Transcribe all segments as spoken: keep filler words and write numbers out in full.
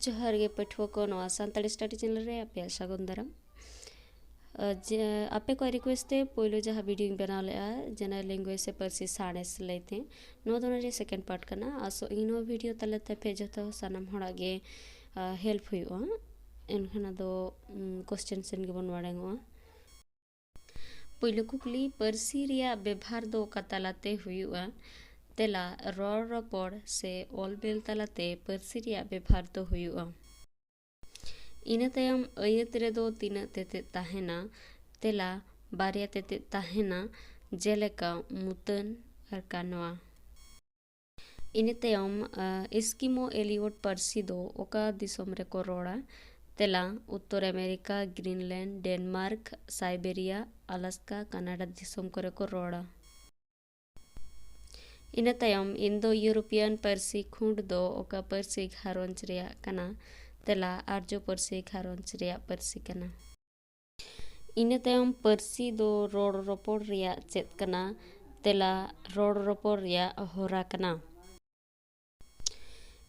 ᱡᱚᱦᱟᱨ ᱜᱮ ᱯᱟᱹᱴᱷᱩᱣᱟᱹ ᱠᱚ, ᱱᱚᱣᱟ ᱥᱟᱱᱛᱟᱲᱤ ᱥᱴᱟᱰᱤ ᱪᱮᱱᱮᱞ ᱨᱮ ᱟᱯᱮᱭᱟᱜ ᱥᱟᱹᱜᱩᱱ ᱫᱟᱨᱟᱢ᱾ ᱟᱯᱮ ᱠᱚᱣᱟᱜ ᱨᱤᱠᱩᱭᱮᱥᱴ ᱛᱮ ᱯᱳᱭᱞᱳ ᱡᱟᱦᱟᱸ ᱵᱷᱤᱰᱤᱭᱳᱧ ᱵᱮᱱᱟᱣ ᱞᱮᱫᱼᱟ, ᱡᱮᱱᱟᱨᱮᱞ ᱞᱮᱝᱜᱩᱭᱮᱡᱽ ᱥᱮ ᱯᱟᱹᱨᱥᱤ ᱥᱟᱬᱮᱥ ᱞᱟᱹᱭᱛᱮ, ᱱᱚᱣᱟ ᱫᱚ ᱚᱱᱟ ᱨᱮᱭᱟᱜ ᱥᱮᱠᱮᱱᱰ ᱯᱟᱨᱴ ᱠᱟᱱᱟ᱾ ᱟᱥᱚᱜ ᱤᱧ ᱱᱚᱣᱟ ᱵᱷᱤᱰᱤᱭᱳ ᱛᱟᱞᱟᱛᱮ ᱟᱯᱮ ᱡᱚᱛᱚ ᱥᱟᱱᱟᱢ ᱦᱚᱲᱟᱜ ᱜᱮ ᱦᱮᱞᱯ ᱦᱩᱭᱩᱜᱼᱟ᱾ ᱮᱱᱠᱷᱟᱱ ᱟᱫᱚ ᱠᱚᱥᱪᱮᱱ ᱥᱮᱱ ᱜᱮᱵᱚᱱ ᱢᱟᱲᱟᱝᱚᱜᱼᱟ᱾ ᱯᱳᱭᱞᱳ ᱠᱩᱠᱞᱤ, ᱯᱟᱹᱨᱥᱤ ᱨᱮᱭᱟᱜ ᱵᱮᱵᱷᱟᱨ ᱫᱚ ᱚᱠᱟ ᱛᱟᱞᱟᱛᱮ ᱦᱩᱭᱩᱜᱼᱟ? ᱛᱮᱞᱟ, ᱨᱚᱲ ᱨᱚᱯᱚᱲ ᱥᱮ ᱚᱞ ᱵᱮᱞ ᱛᱟᱞᱟᱛᱮ ᱯᱟᱹᱨᱥᱤ ᱨᱮᱭᱟᱜ ᱵᱮᱵᱷᱟᱨ ᱫᱚ ᱦᱩᱭᱩᱜᱼᱟ᱾ ᱤᱱᱟᱹ ᱛᱟᱭᱚᱢ, ᱟᱹᱭᱟᱹᱛ ᱨᱮᱫᱚ ᱛᱤᱱᱟᱹᱜ ᱛᱮᱛᱮᱫ ᱛᱟᱦᱮᱱᱟ? ᱛᱮᱞᱟ, ᱵᱟᱨᱭᱟ ᱛᱮᱛᱮᱫ ᱛᱟᱦᱮᱱᱟ, ᱡᱮᱞᱮᱠᱟ ᱢᱩᱛᱟᱹᱱ ᱟᱨ ᱠᱟᱱᱣᱟ᱾ ᱤᱱᱟᱹ ᱛᱟᱭᱚᱢ, ᱮᱥᱠᱤᱢᱳ ᱮᱞᱤᱭᱳᱴ ᱯᱟᱹᱨᱥᱤ ᱫᱚ ᱚᱠᱟ ᱫᱤᱥᱚᱢ ᱨᱮᱠᱚ ᱨᱚᱲᱟ? ᱛᱮᱞᱟ, ᱩᱛᱛᱚᱨ ᱟᱢᱮᱨᱤᱠᱟ, ᱜᱨᱤᱱᱞᱮᱱᱰ, ᱰᱮᱱᱢᱟᱨᱠ, ᱥᱟᱭᱵᱮᱨᱤᱭᱟ, ᱟᱞᱟᱥᱠᱟ, ᱠᱟᱱᱟᱰᱟ ᱫᱤᱥᱚᱢ ᱠᱚᱨᱮ ᱠᱚ ᱨᱚᱲᱟ᱾ ᱤᱱᱟᱹ ᱛᱟᱭᱚᱢ, ᱤᱱᱫᱳ ᱤᱭᱩᱨᱳᱯᱤᱭᱟᱱ ᱯᱟᱹᱨᱥᱤ ᱠᱷᱩᱸᱰ ᱫᱚ ᱚᱠᱟ ᱯᱟᱹᱨᱥᱤ ᱜᱷᱟᱨᱚᱸᱡᱽ ᱨᱮᱭᱟᱜ ᱠᱟᱱᱟ? ᱛᱮᱞᱟ, ᱟᱨᱡᱚ ᱯᱟᱹᱨᱥᱤ ᱜᱷᱟᱨᱚᱸᱡᱽ ᱨᱮᱭᱟᱜ ᱯᱟᱹᱨᱥᱤ ᱠᱟᱱᱟ᱾ ᱤᱱᱟᱹ ᱛᱟᱭᱚᱢ, ᱯᱟᱹᱨᱥᱤ ᱫᱚ ᱨᱚᱲ ᱨᱚᱯᱚᱲ ᱨᱮᱭᱟᱜ ᱪᱮᱫ ᱠᱟᱱᱟ? ᱛᱮᱞᱟ, ᱨᱚᱲ ᱨᱚᱯᱚᱲ ᱨᱮᱭᱟᱜ ᱦᱚᱨᱟ ᱠᱟᱱᱟ᱾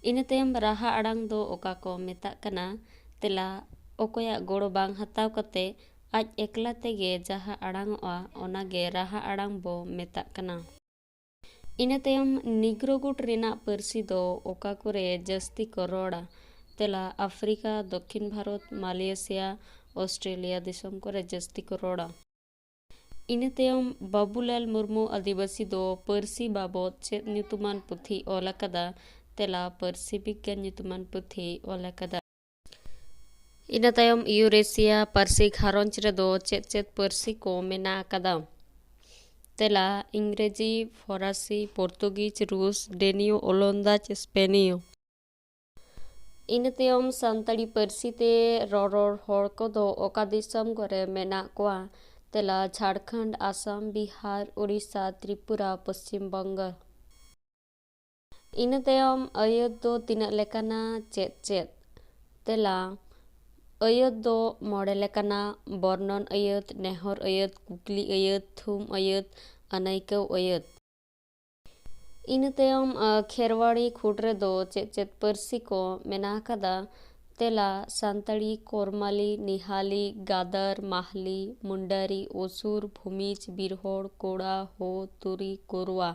ᱤᱱᱟᱹ ᱛᱟᱭᱚᱢ, ᱨᱟᱦᱟ ᱟᱲᱟᱝ ᱫᱚ ᱚᱠᱟ ᱠᱚ ᱢᱮᱛᱟᱜ ᱠᱟᱱᱟ? ᱛᱮᱞᱟ, ᱚᱠᱚᱭᱟᱜ ᱜᱚᱲᱚ ᱵᱟᱝ ᱦᱟᱛᱟᱣ ᱠᱟᱛᱮ ᱟᱡ ᱮᱠᱞᱟ ᱛᱮᱜᱮ ᱡᱟᱦᱟᱸ ᱟᱲᱟᱝᱚᱜᱼᱟ, ᱚᱱᱟᱜᱮ ᱨᱟᱦᱟ ᱟᱲᱟᱝ ᱵᱚ ᱢᱮᱛᱟᱜ ᱠᱟᱱᱟ᱾ ᱤᱱᱟᱹ ᱛᱟᱭᱚᱢ, ᱱᱤᱜᱽᱨᱳ ᱜᱩᱴ ᱨᱮᱱᱟᱜ ᱯᱟᱹᱨᱥᱤ ᱫᱚ ᱚᱠᱟ ᱠᱚᱨᱮ ᱡᱟᱹᱥᱛᱤ ᱠᱚ ᱨᱚᱲᱟ? ᱛᱮᱞᱟ, ᱟᱯᱷᱨᱤᱠᱟ, ᱫᱚᱠᱠᱷᱤᱱ ᱵᱷᱟᱨᱚᱛ, ᱢᱟᱞᱚᱭᱮᱥᱤᱭᱟ, ᱚᱥᱴᱨᱮᱞᱤᱭᱟ ᱫᱤᱥᱚᱢ ᱠᱚᱨᱮ ᱡᱟᱹᱥᱛᱤ ᱠᱚ ᱨᱚᱲᱟ᱾ ᱤᱱᱟᱹ ᱛᱟᱭᱚᱢ, ᱵᱟᱵᱩᱞᱟᱞ ᱢᱩᱨᱢᱩ ᱟᱹᱫᱤᱵᱟᱹᱥᱤ ᱫᱚ ᱯᱟᱹᱨᱥᱤ ᱵᱟᱵᱚᱫ ᱪᱮᱫ ᱧᱩᱛᱩᱢᱟᱱ ᱯᱩᱛᱷᱤ ᱚᱞ ᱟᱠᱟᱫᱟ? ᱛᱮᱞᱟ, ᱯᱟᱹᱨᱥᱤ ᱵᱤᱜᱽᱜᱟᱱ ᱧᱩᱛᱩᱢᱟᱱ ᱯᱩᱛᱷᱤ ᱚᱞ ᱟᱠᱟᱫᱟ᱾ ᱤᱱᱟᱹ ᱛᱟᱭᱚᱢ, ᱤᱭᱩᱨᱮᱥᱤᱭᱟ ᱯᱟᱹᱨᱥᱤ ᱜᱷᱟᱨᱚᱸᱡᱽ ᱨᱮᱫᱚ ᱪᱮᱫ ᱪᱮᱫ ᱯᱟᱹᱨᱥᱤ ᱠᱚ ᱢᱮᱱᱟᱜ ᱟᱠᱟᱫᱟ? ᱛᱮᱞᱟ, ᱤᱝᱨᱮᱡᱤ, ᱯᱷᱚᱨᱟᱥᱤ, ᱯᱚᱨᱛᱩᱜᱤᱡᱽ, ᱨᱩᱥ, ᱰᱮᱱᱤᱭᱳ, ᱳᱞᱚᱱᱫᱟᱡᱽ, ᱥᱯᱮᱱᱤᱭᱳ᱾ ᱤᱱᱟᱹ ᱛᱟᱭᱚᱢ, ᱥᱟᱱᱛᱟᱲᱤ ᱯᱟᱹᱨᱥᱤ ᱛᱮ ᱨᱚᱨᱚᱲ ᱦᱚᱲ ᱠᱚᱫᱚ ᱚᱠᱟ ᱫᱤᱥᱚᱢ ᱠᱚᱨᱮ ᱢᱮᱱᱟᱜ ᱠᱚᱣᱟ? ᱛᱮᱞᱟ, ᱡᱷᱟᱲᱠᱷᱚᱸᱰ, ᱟᱥᱟᱢ, ᱵᱤᱦᱟᱨ, ᱩᱲᱤᱥᱥᱟ, ᱛᱨᱤᱯᱩᱨᱟ, ᱯᱚᱥᱪᱤᱢ ᱵᱚᱝᱜᱚ᱾ ᱤᱱᱟᱹ ᱛᱟᱭᱚᱢ, ᱟᱹᱭᱟᱹᱛ ᱫᱚ ᱛᱤᱱᱟᱹᱜ ᱞᱮᱠᱟᱱᱟ? ᱪᱮᱫ ᱪᱮᱫ? ᱛᱮᱞᱟ, ᱟᱹᱭᱟᱹᱛ ᱫᱚ ᱢᱚᱬᱮ ᱞᱮᱠᱟᱱᱟ: ᱵᱚᱨᱱᱚᱱ ᱟᱹᱭᱟᱹᱛ, ᱱᱮᱦᱚᱨ ᱟᱹᱭᱟᱹᱛ, ᱠᱩᱠᱞᱤ ᱟᱹᱭᱟᱹᱛ, ᱛᱷᱩᱢ ᱟᱹᱭᱟᱹᱛ, ᱟᱹᱱᱟᱹᱭᱠᱟᱹᱣ ᱟᱹᱭᱟᱹᱛ᱾ ᱤᱱᱟᱹ ᱛᱟᱭᱚᱢ ᱠᱷᱮᱨᱣᱟᱲᱤ ᱠᱷᱩᱸᱴ ᱨᱮᱫᱚ ᱪᱮᱫ ᱪᱮᱫ ᱯᱟᱹᱨᱥᱤ ᱠᱚ ᱢᱮᱱᱟᱜ ᱟᱠᱟᱫᱟ? ᱛᱮᱞᱟ: ᱥᱟᱱᱛᱟᱲᱤ, ᱠᱚᱨᱢᱟᱞᱤ, ᱱᱤᱦᱟᱞᱤ, ᱜᱟᱫᱟᱨ, ᱢᱟᱦᱞᱤ, ᱢᱩᱱᱰᱟᱨᱤ, ᱚᱥᱩᱨ, ᱵᱷᱩᱢᱤᱡᱽ, ᱵᱤᱨᱦᱚᱲ, ᱠᱚᱲᱟ, ᱦᱳ, ᱛᱩᱨᱤ, ᱠᱳᱨᱣᱟ᱾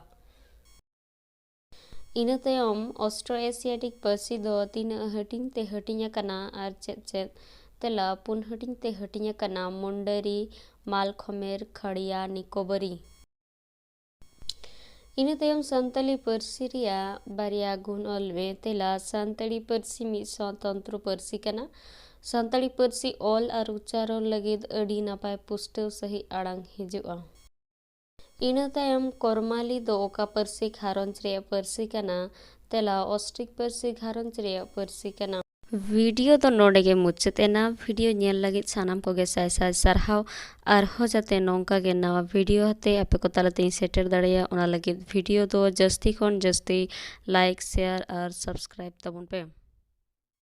ᱤᱱᱟᱹ ᱛᱟᱭᱚᱢ ᱚᱥᱴᱨᱳ ᱮᱥᱤᱭᱟᱴᱤᱠ ᱯᱟᱹᱨᱥᱤ ᱫᱚ ᱛᱤᱱᱟᱹᱜ ᱦᱟᱹᱴᱤᱧ ᱛᱮ ᱦᱟᱹᱴᱤᱧ ᱟᱠᱟᱱᱟ ᱟᱨ ᱪᱮᱫ ᱪᱮᱫ? ᱛᱮᱞᱟ: ᱯᱩᱱ ᱦᱟᱹᱴᱤᱧ ᱛᱮ ᱦᱟᱹᱴᱤᱧ ᱟᱠᱟᱱᱟ: ᱢᱩᱱᱰᱟᱨᱤ, ᱢᱟᱞᱠᱷᱚᱢᱮᱨ, ᱠᱷᱟᱲᱤᱭᱟ, ᱱᱤᱠᱳᱵᱚᱨᱤ᱾ ᱤᱱᱟᱹ ᱛᱟᱭᱚᱢ ᱥᱟᱱᱛᱟᱲᱤ ᱯᱟᱹᱨᱥᱤ ᱨᱮᱭᱟᱜ ᱵᱟᱨᱭᱟ ᱜᱩᱱ ᱚᱞ ᱢᱮ᱾ ᱛᱮᱞᱟ: ᱥᱟᱱᱛᱟᱲᱤ ᱯᱟᱹᱨᱥᱤ ᱢᱤᱫ ᱥᱚᱛᱚᱱᱛᱨᱚ ᱯᱟᱹᱨᱥᱤ ᱠᱟᱱᱟ᱾ ᱥᱟᱱᱛᱟᱲᱤ ᱯᱟᱹᱨᱥᱤ ᱚᱞ ᱟᱨ ᱩᱪᱪᱟᱨᱚᱱ ᱞᱟᱹᱜᱤᱫ ᱟᱹᱰᱤ ᱱᱟᱯᱟᱭ ᱯᱩᱥᱴᱟᱹᱣ ᱥᱟᱺᱦᱤᱡ ᱟᱲᱟᱝ ᱦᱤᱡᱩᱜᱼᱟ᱾ ᱤᱱᱟᱹ ᱛᱟᱭᱚᱢ ᱠᱚᱨᱢᱟᱞᱤ ᱫᱚ ᱚᱠᱟ ᱯᱟᱹᱨᱥᱤ ᱜᱷᱟᱨᱚᱸᱡᱽ ᱨᱮᱭᱟᱜ ᱯᱟᱹᱨᱥᱤ ᱠᱟᱱᱟ? ᱛᱮᱞᱟ: ᱚᱥᱴᱨᱤᱠ ᱯᱟᱹᱨᱥᱤ ᱜᱷᱟᱨᱚᱸᱡᱽ ᱨᱮᱭᱟᱜ ᱯᱟᱹᱨᱥᱤ ᱠᱟᱱᱟ᱾ ᱵᱷᱤᱰᱤᱭᱳ ᱫᱚ ᱱᱚᱰᱮ ᱜᱮ ᱢᱩᱪᱟᱹᱫ ᱮᱱᱟ᱾ ᱵᱷᱤᱰᱤᱭᱳ ᱧᱮᱞ ᱞᱟᱹᱜᱤᱫ ᱥᱟᱱᱟᱢ ᱠᱚᱜᱮ ᱥᱟᱭ ᱥᱟᱭ ᱥᱟᱨᱦᱟᱣ᱾ ᱟᱨᱦᱚᱸ ᱡᱟᱛᱮ ᱱᱚᱝᱠᱟ ᱜᱮ ᱱᱟᱣᱟ ᱵᱷᱤᱰᱤᱭᱳ ᱟᱛᱮ ᱟᱯᱮ ᱠᱚ ᱛᱟᱞᱟᱛᱮᱧ ᱥᱮᱴᱮᱨ ᱫᱟᱲᱮᱭᱟᱜ, ᱚᱱᱟ ᱞᱟᱹᱜᱤᱫ ᱵᱷᱤᱰᱤᱭᱳ ᱫᱚ ᱡᱟᱹᱥᱛᱤ ᱠᱷᱚᱱ ᱡᱟᱹᱥᱛᱤ ᱞᱟᱭᱤᱠ, ᱥᱮᱭᱟᱨ ᱟᱨ ᱥᱟᱵᱥᱠᱨᱟᱭᱤᱵ ᱛᱟᱵᱚᱱ ᱯᱮ᱾